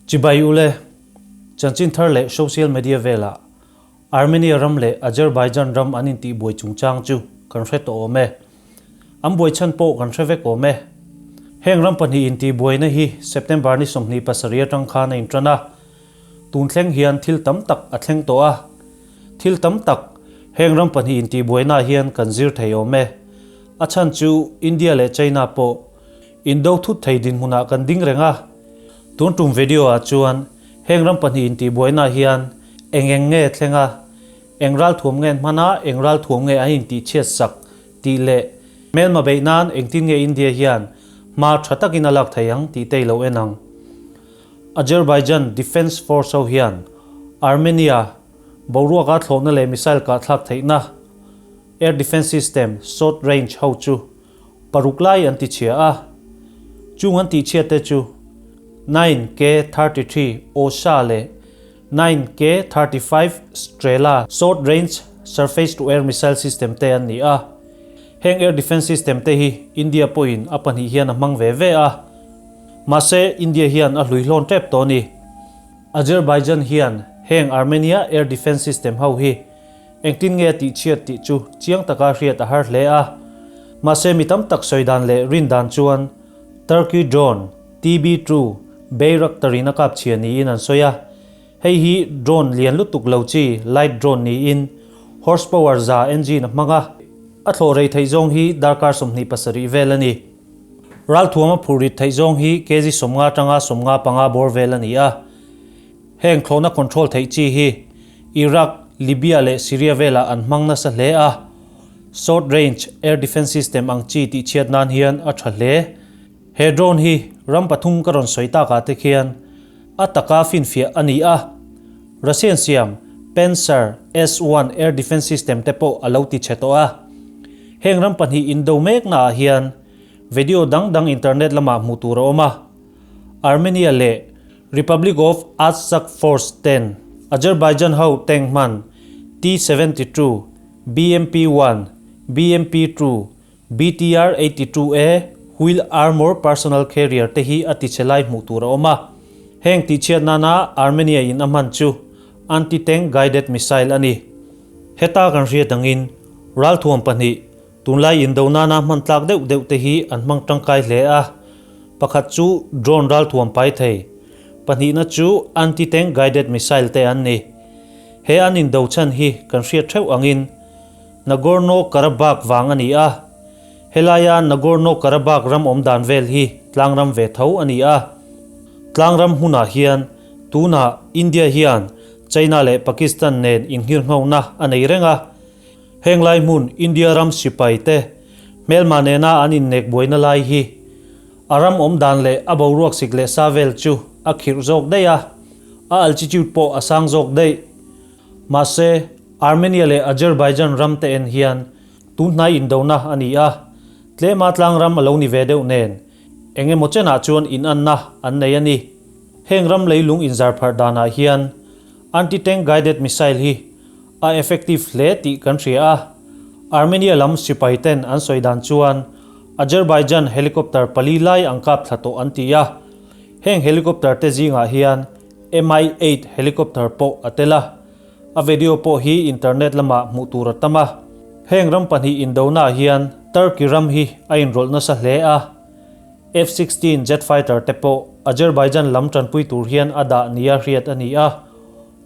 Chibai ule, chanchin thar leh social media velah Armenia ram leh Azerbaijan ram an intihbuai chungchang chu kan hre tawh awm e. An buai chhan pawh kan hre vek awm e. Heng ram pahnih intihbuaina hi September ni 27 atang khan a intan a. Tun thleng hian thil tam tak a thleng tawh a. Thil tam tak heng ram pahnih intihbuainaah hian kan zir thei awm e. A chhan chu India leh China pawh indo thut thei dinhmunah kan ding reng a. Tun tum video ah chuan heng ram pahnih intihbuainaah hian eng eng nge thleng a, eng ralthuam nge an hman a, eng ralthuam nge an intihchhiat sak tih leh hmelma beih nan engtin nge India hian hma tha takin a lak thei ang tih te i lo en ang. Azerbaijan Defence Force ho hian Armenia boruaka thlawhna leh missile kahthlak theihna air defence system short range ho chu paruk lai an tichhia a, chung an tihchhiat te chu 9K33 Osa leh 9K35 Strela short range surface to air missile system te an ni a. Heng air defence system te hi India pawhin a pahnih hian a hmang ve ve a. Mahse, India hian a hlui hlawn tep tawh a ni. Azerbaijan hian heng Armenia air defence system ho hi engtin nge a tihchhiat tih chu chiang taka hriat a har hle a. Mahse, mi tam tak sawi dan leh rin dan chuan Turkey drone TB2 Bayraktar-in a kap chhia niin an sawi a. Hei hi drone lian lutuk lo chi light drone niin horsepower za engine a hmang a, a thlawh rei theih zawng hi darkar 27 vel a ni. Ralthuam a phurh rit theih zawng hi kg 50 atanga 55 bawr vel a ni a. Heng thlawhna control theih chi hi Iraq, Libya leh Syria velah an hmang nasa hle a. Short range air defence system ang chi tihchhiat nan hian a tha hle. He drone hi ram pathum ka rawn sawi takah te khian a taka finfiah a ni a. Russian siam Pantsir S-1 air defence system te pawh a lo ti chhe tawh a. Heng ram pahnih indo meknaah hian video dang dang internet lamah hmuh tur a awm a. Armenia leh Republic of Artsakh Force ten Azerbaijan ho tank hman T-72, BMP-1, BMP-2, BTR-82A Wheel Armour Personal Carrier te hi a tichhe lai hmuh tur a awm a. Heng tihchhiat nana Armenia in a hman chu anti-tank guided missile a ni. Heta kan hriat angin ralthuam pahnih tunlai indo nana hman tlak deuh deuh te hi an hmang tangkai hle a. Pakhat chu drone ralthuam pai thei, pahnihna chu anti-tank guided missile te an ni. He an indo chhan hi kan hriat theuh angin Nagorno-Karabakh vang a ni a, helaia Nagorno-Karabakh ram awm dan vel hi tlangram ve tho a ni a. Tlangram hmunah hian tunah India hian China leh Pakistan nen inghirnghona a nei reng a. Heng lai hmun India ram sipai te hmelma nena an innek buaina lai hi a ram awm dan leh a boruak sik leh sa vel chu a khirh zawk daih a, a altitude pawh a sang zawk daih. Mahse, Armenia leh Azerbaijan ram te en hian tun hnai indona a ni a, tlema tlang ram a lo ni ve deuh nen, eng emaw chenah chuan inanna an nei a ni. Heng ram leilung inzarpharh danah hian anti-tank guided missile hi a effective hle tih kan hria a. Armenia lam sipai ten an sawi dan chuan Azerbaijan helicopter pali lai an kap thla tawh an ti a, heng helicopter te zingah hian Mi-8 helicopter pawh a tel a, a video pawh hi internet lamah hmuh tur a tam a. Heng ram pahnih indonaah hian Turkey ram hi a inrawlh nasa hle a, F-16 jet fighter te pawh Azerbaijan lam tanpui tur hian a dah nia hriat a ni a.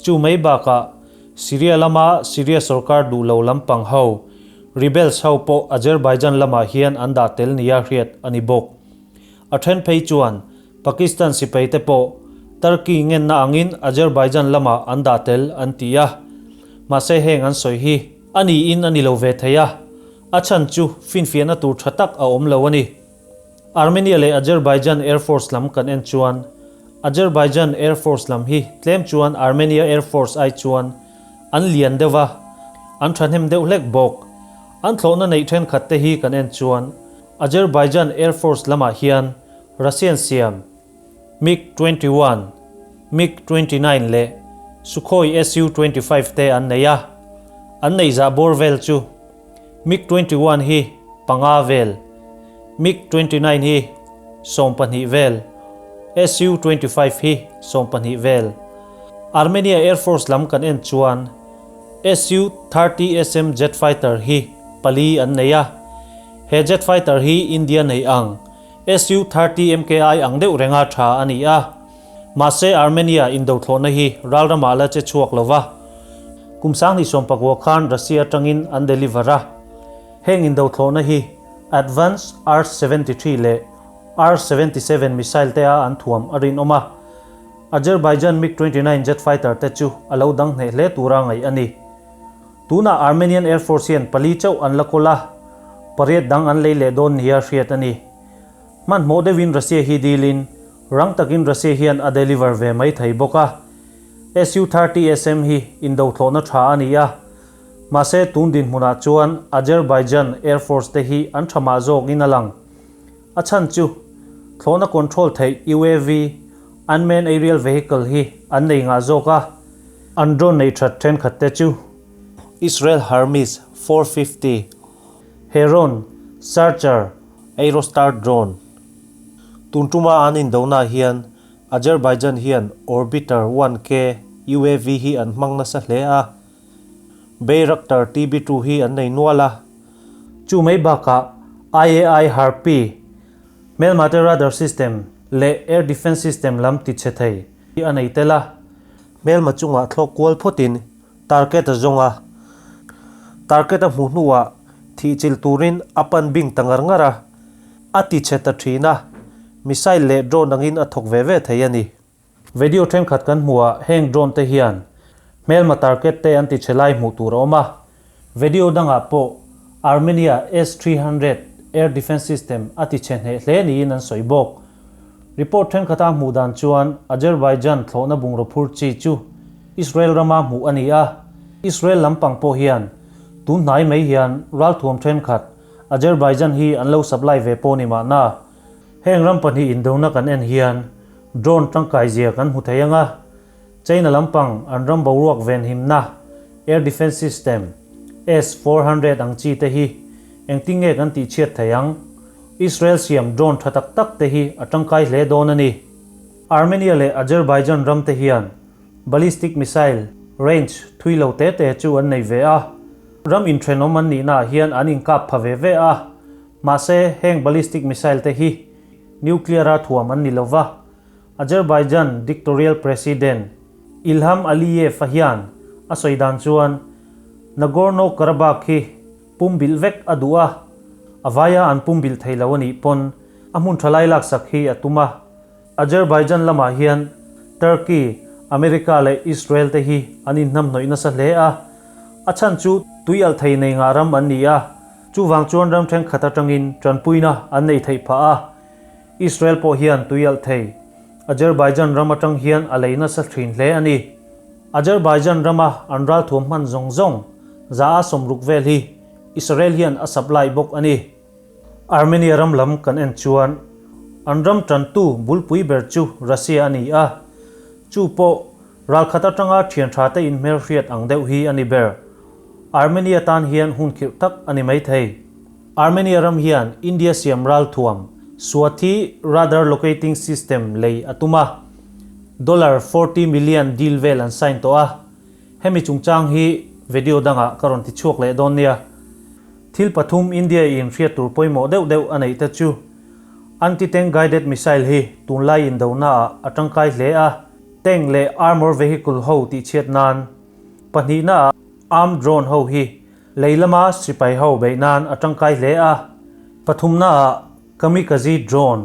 Chu mai bakah Syria lama Syria sorkar duh lo lampang ho, rebels ho pawh Azerbaijan lamah hian an dah tel nia hriat a ni bawk. A then phei chuan Pakistan sipai te pawh Turkey ngenna angin Azerbaijan lamah an dah tel an ti a, mahse heng an sawi hi a niin a ni lo ve thei a, a chhan chu finfiahna tur tha tak a awm lo a ni. Armenia leh Azerbaijan Air Force lam kan en chuan Azerbaijan Air Force lam hi tlem chuan Armenia Air Force ai chuan an lian deuh a, an thahnem deuh hlek bawk. An thlawhna neih thenkhat te hi kan en chuan Azerbaijan Air Force lamah hian Russian siam MiG 21, MiG 29 leh Sukhoi Su 25 te an nei a, an neih zah bawr vel chu MiG 21 hi panga vel, MiG 29 hi 12 vel, Su-25 hi 20 vel. Armenia Air Force lam kan en chuan Su-30SM jet fighter hi pali an nei a. He jet fighter hi India nei ang Su-30 MKI ang deuh renga tha a ni a. Mahse Armenia indothlawhna hi ralramah la che chhuak lo va. Kum 2019 khan Russia atangin an deliver a. Heng indothlawhna hi Advanced R-73 leh R-77 missile te a an thuam a rinawm a. Azerbaijan MiG-29 jet fighter te chu a lo dang hneh hle tura ngaih a ni. Tunah Armenian Air Force hian pali chauh an la kawl a, pariat dang an lei leh dawn nia hriat a ni. Hmanhmawh deuhin Russia hi dilin, rang takin Russia hian a deliver ve mai thei bawk a. Su-30SM hi indothlawhna tha a ni a, mahse tun dinhmunah chuan Azerbaijan Air Force te hi an tha mah zawkin a lang. A chhan chu, thlawhna control theih UAV, Unmanned Aerial Vehicle, hi an nei ngah zawk a, an drone neih that thenkhat te chu Israel Hermes 450, Heron, Searcher, Aerostar drone. Tun tuma an indona hian Azerbaijan hian Orbiter 1K UAV hi an hmang nasa hle a, Bayraktar TB2 hi an nei nual a. Chu mai bakah IAI Harpy, hmelmate radar system leh air defence system lam ti chhe thei hi a nei tel a. Hmelma chungah thlawk kual phawtin target a zawng a, target a hmuh hnuah thihchilh turin a pan bing ta ngar ngar a, a ti chhe ta thin a, missile leh drone angin a thawk ve ve thei a ni. Video thenkhat kan hmuh ah heng drone te hian hmelma target te an ti chhe lai hmuh tur a awm a. Video dangah pawh Armenia S-300 air defence system a ti chhe hneh hle niin an sawi bawk. Report thenkhat a hmuh dan chuan Azerbaijan thlawhna bungraw phur chi chu Israel rama hmuh a ni a. Israel lampang pawh hian tun hnai mai hian ralthuam thenkhat Azerbaijan hi an lo supply ve pawh ni mahna. Heng ram pahnih indona kan en hian drone tangkai zia kan hmu thei ang a, China lampang an ram boruak venhimna, air defence system, S-400 ang chi te hi engtin nge kan tihchhiat thei ang? Israel siam drone tha tak tak te hi a tangkai hle dawn a ni. Armenia leh Azerbaijan ram te hian ballistic missile range thui lo te te chu an nei ve a, ram inthenawm an nihnaah hian an inkap pha ve ve a, mahse heng ballistic missile te hi Nuclear-a thuam an ni lo va, Azerbaijan dictorial President Ilham Aliyev-a hian a sawi dan chuan Nagorno-Karabakh hi pumbilh vek a duh a, a vaia an pumbilh thei lo a nih pawn a hmun tha lai laksak hi a tum a. Azerbaijan lamah hian Turkey, America leh Israel te hi an inhnamhnawih nasa hle a, a chhan chu tui alh thei nei ngah ram an ni a, Chuvang chuan ram thenkhat atangin tanpuina an nei theih phah a, Israel pawh hian tui alh thei. Azerbaijan ram atang hian a lei nasa thin hle a ni. Azerbaijan rama an ralthuam hman zawng zawng 160 vel hi Israel hian a supply bawk a ni. Armenia ram lam kan en chuan an ram tantu bulpui ber chu Russia a ni a, chu pawh ralkhat atanga thian tha te inhmelhriat ang deuh hi a ni ber. Armenia tan hian hun khirh tak a ni mai thei. Armenia ram hian India siam ralthuam Swathi Radar Locating System lei a tum a, dollar 40 million deal vel an sign tawh a. Hemi chungchang hi video dangah ka rawn ti chhuak leh dawn nia. Thil pathum India in hriat tur pawimawh deuh deuh a neih te chu Anti-tank guided missile hi tunlai indonaah a tangkai hle a, tank leh armour vehicle ho tihchhiat nan Pahnihna ah armed drone ho hi lei lama sipai ho beih nan a tangkai hle a. Pathumna ah kamikaze drone,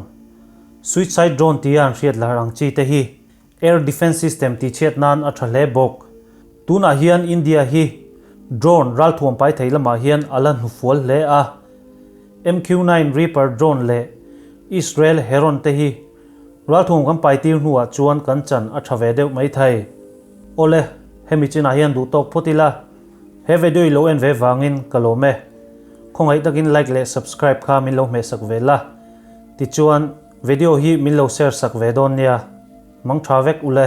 suicide drone tia an hriat lar ang chi te hi air defence system tihchhiat nan a tha hle bawk. Tunah hian India hi drone ralthuam pai thei lamah hian a la hnufual hle a. MQ-9 Reaper drone leh Israel Heron te hi ralthuam kan pai tir hnuah chuan kan chan a tha ve deuh mai thei. Awle, hemi chinah hian duh tawk phawt ila, he video i lo en ve vangin ka lawm e. Khawngaih takin like leh subscribe kha min lo hmehsak ve la. Tichuan, video hi min lo share sak ve dawn nia. Mang tha vek ule.